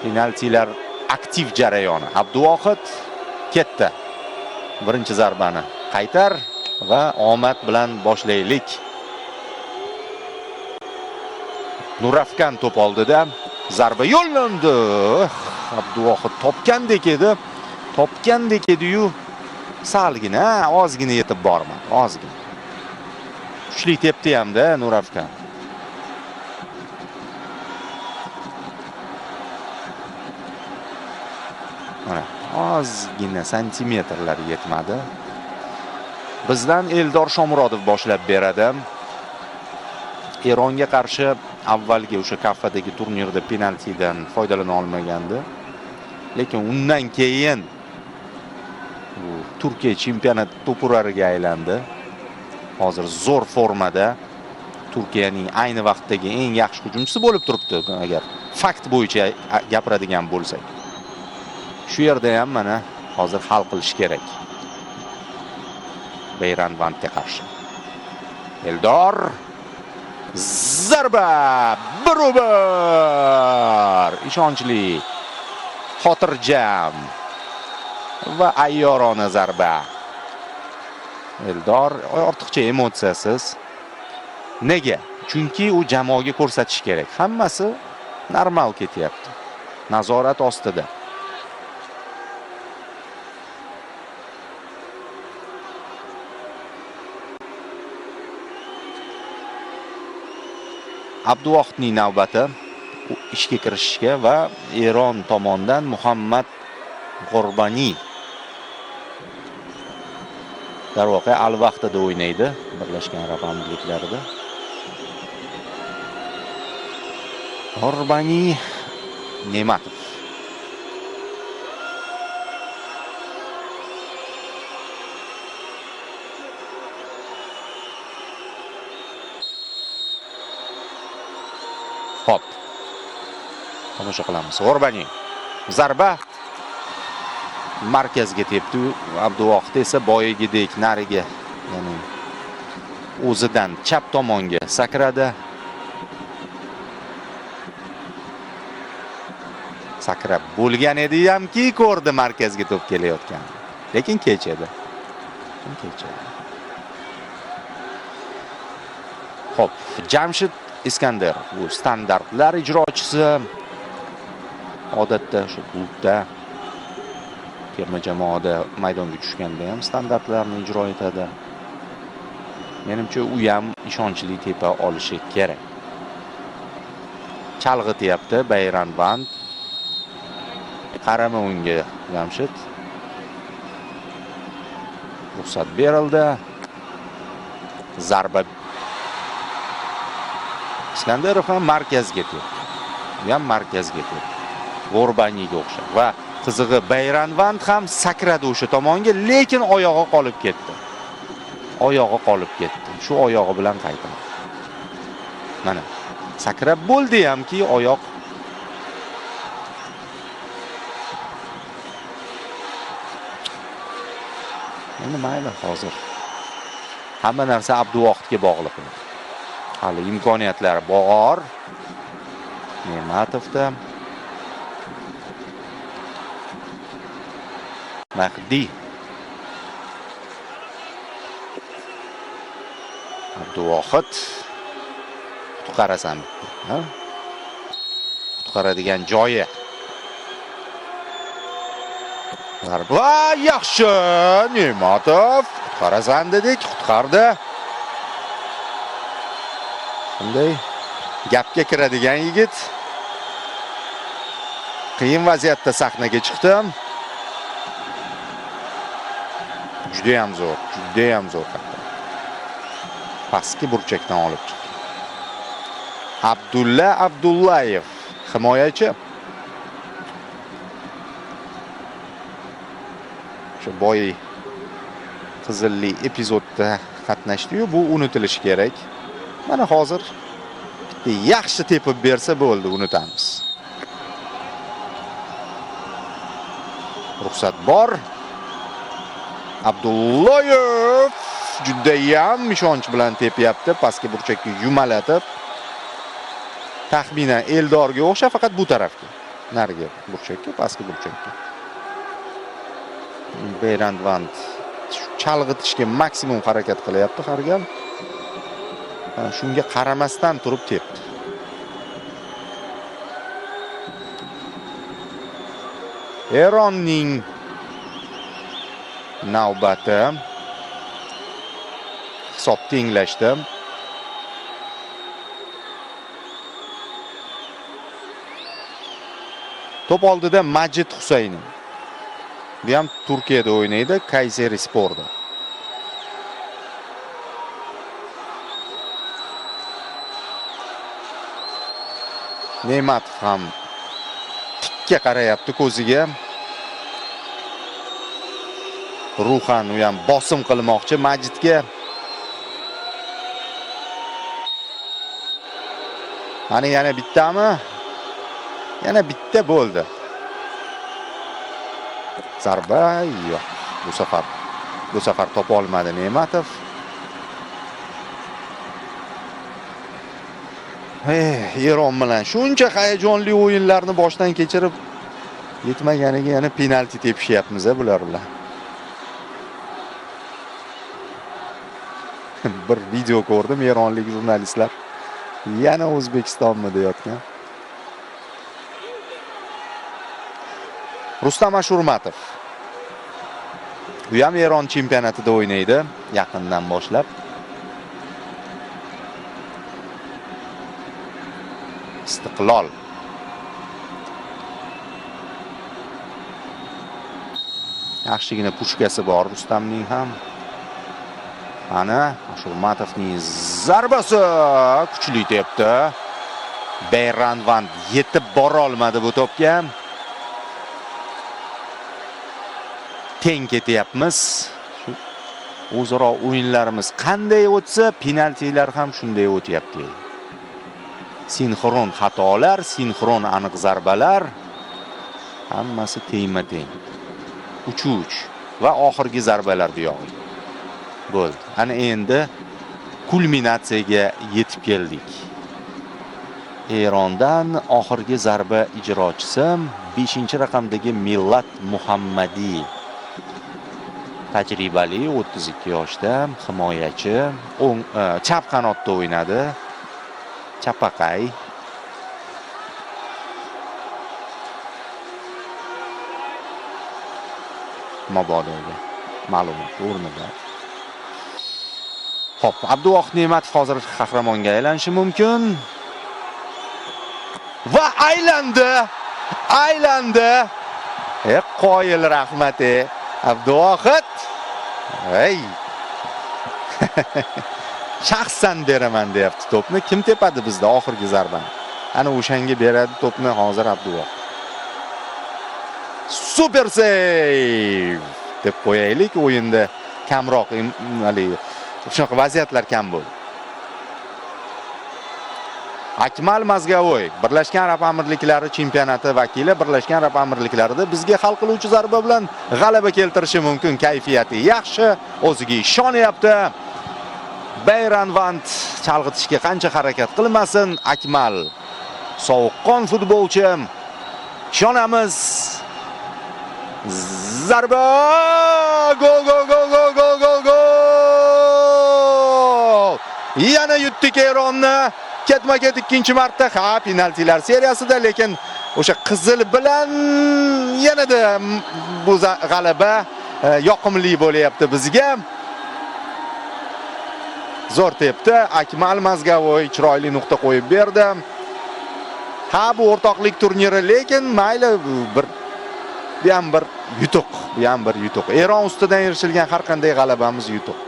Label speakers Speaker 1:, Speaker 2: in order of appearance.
Speaker 1: Penaltilar aktiv jarayoni. Abduvohid ketdi. Birinchi zarbani qaytar va omad bilan boshlaylik. Nurafkan to'p oldida zarba yo'llandi. Abduvohid topgandek edi. Topgandek edi-yu, salgina, ozgina yetib bormadi, ozgina. Kuchli tepdi hamda Nurafkan. Mana ozgina santimetrlar yetmadi. Bizdan Eldor Shomurodov boshlab beradi. Eronga qarshi avvalgi o'sha Kaffadagi turnirda penaltidan foydalana olmagandi. Lekin undan keyin bu Turkiya chempionat to'purariga aylandi. Hozir zo'r formada Turkiyaning ayni vaqtdagi eng yaxshi hujumchisi bo'lib turibdi, agar fakt bo'yicha gapiradigan bo'lsak. Shu yerda ham mana hozir hal qilish kerak. Beyranvandga qarshi. Eldor zarba 1-1. Ishonchli, xotirjam va ayyorona zarba. Eldor ortiqcha emotsiyasiz. Nega? Chunki u jamoaga ko'rsatish kerak. Hammasi normal ketyapti. Nazorat ostida. Abduvohidning navbati ishga kirishishga va Eron tomonidan Muhammad G'urbani. Darvoqe Al-Vaqtida o'ynaydi Birlashgan Arab Amirliklarida. G'urbani Ne'matov. Hop. Tomosha qilamiz. G'urbani. Zarba markazga tepdi. Abduvohid esa boyagidek nariga, ya'ni o'zidan chap tomonga sakradi. Sakrab bo'lgan edi hamki, ko'rdi markazga to'p kelayotgan. Lekin kech edi. Xo'p, Jamshid Iskandarov bu standartlar ijrochisi. Odatda o'sha klubda terma jamoada maydonga tushganda ham standartlarni ijro etadi. Menimcha u ham ishonchli tepa olishi kerak. Chalg'ityapti Bayranvand. Qarama unga Jamshid. Ruxsat berildi. Zarba. Iskandarov ham markazga tepdi. U ham markazga tepdi. G'urbaniga o'xshab. Va qizig'i Bayranvand ham sakradi o'sha tomonga, lekin oyog'i qolib ketdi. Oyog'i qolib ketdi. Shu oyog'i bilan qaytadi. Mana sakrab bo'ldi hamki oyoq endi mayli, hozir hamma narsa Abduvohidga bog'liq. Hali imkoniyatlar bor. Ne'matovda. Mahdi. Abduvohid. Qutqarasan bitta, ha? Qutqaradigan joyi. Zarba yaxshi. Ne'matov qutqarasan dedik, qutqardi. Shunday gapga kiradigan yigit. Qiyin vaziyatda sahnaga chiqdi. Juda ham zo'r, juda ham zo'r hatto. Pastki burchakdan olib chiqdi. Abdulla Abdullayev himoyachi. Shu boy qizilli epizodda qatnashdi-yu, bu unutilishi kerak. Mana hozir bitta yaxshi tepib bersa bo'ldi, unutamiz. Ruxsat bor. Abdullayev judayam ishonch bilan tepyapti, pastki burchakka yumalatib. Taxminan Eldorga o'xshab, faqat bu tarafga. Narigi burchakka, pastki burchakka. Beyranvand chalg'itishga maksimum harakat qilyapti har gal. Shunga qaramasdan turib tepdi. Eronning navbati. Hisob tenglashdi. To'p oldida Majid Husaynov. Bu ham Turkiyada o'ynaydi, Kayserisporda. Ne'matov ham tikka qarayapti ko'ziga. Ruhan u ham bosim qilmoqchi Majidga. Ana yana bittami? Yana bitta bo'ldi. Zarba yo'q. Bu safar topa olmadi Ne'matov. Eron bilan shuncha hayajonli o'yinlarni boshdan kechirib yetmaganiga yana penalti tepishyapmiz bular bilan. Bir video ko'rdim, eronlik jurnalistlar yana O'zbekistonmi deyotgan. Rustam Ashurmatov. U ham Eron chempionatida o'ynaydi yaqindan boshlab. Istiqlol. Yaxshigina pushkasi bor Rustamning ham. Ana Ashurmatovning zarbasi kuchli tepdi. Beyranvand yetib bora olmadi bu to'pga. Teng ketyapmiz. O'zaro o'yinlarimiz qanday o'tsa, penaltilar ham shunday o'tyapti. Sinxron xatolar, sinxron aniq zarbalar, hammasi tengma-teng. 3-3 va oxirgi zarbalar bu yog'iga. Bo'ldi. Ana endi kulminatsiyaga yetib keldik. Erondan oxirgi zarba ijrochisi 5-raqamdagi Millat Muhammadi. Tajribali, 32 yoshda, himoyachi, o'ng chap qanotda o'ynadi. Chapaqay. Mabodoga ma'lumot o'rnida. Xo'p, Abduvohid Ne'matov hozir qahramonga aylanishi mumkin. Va aylandi. Aylandi. Qoyil rahmat, Abduvohid. Ey. Shaxsan beraman deyapti to'pni. Kim tepadi bizda oxirgi zarbani? Ana o'shanga beradi to'pni hozir Abduvohid. Super save deb qo'yaylik. O'yinda kamroq haligi shunaqa vaziyatlar kam bo'ldi. Akmal Mazgavoy, Birlashgan Arab Amirliklari chempionati vakili, Birlashgan Arab Amirliklarida bizga hal qiluvchi zarba bilan g'alaba keltirishi mumkin. Kayfiyati yaxshi, o'ziga ishonyapti. Beyranvand chalg'itishga qancha harakat qilmasin, Akmal sovuqqon futbolchi. Ishonamiz. Zarba! Gol, gol, gol, gol, gol, gol, gol! Yana yutdik Eronni. Ketma-ket ikkinchi marta, ha, penaltilar seriyasida, lekin o'sha qizil bilan yanada bu g'alaba yoqimli bo'lyapti bizga. Zo'r tepdi Akmal Mazgavoy, chiroyli nuqta qo'yib berdi. Ha, bu o'rtoqlik turniri, lekin mayli, bir bu ham bir yutuq, bu ham bir yutuq. Eron ustidan erishilgan har qanday g'alabamiz yutuq.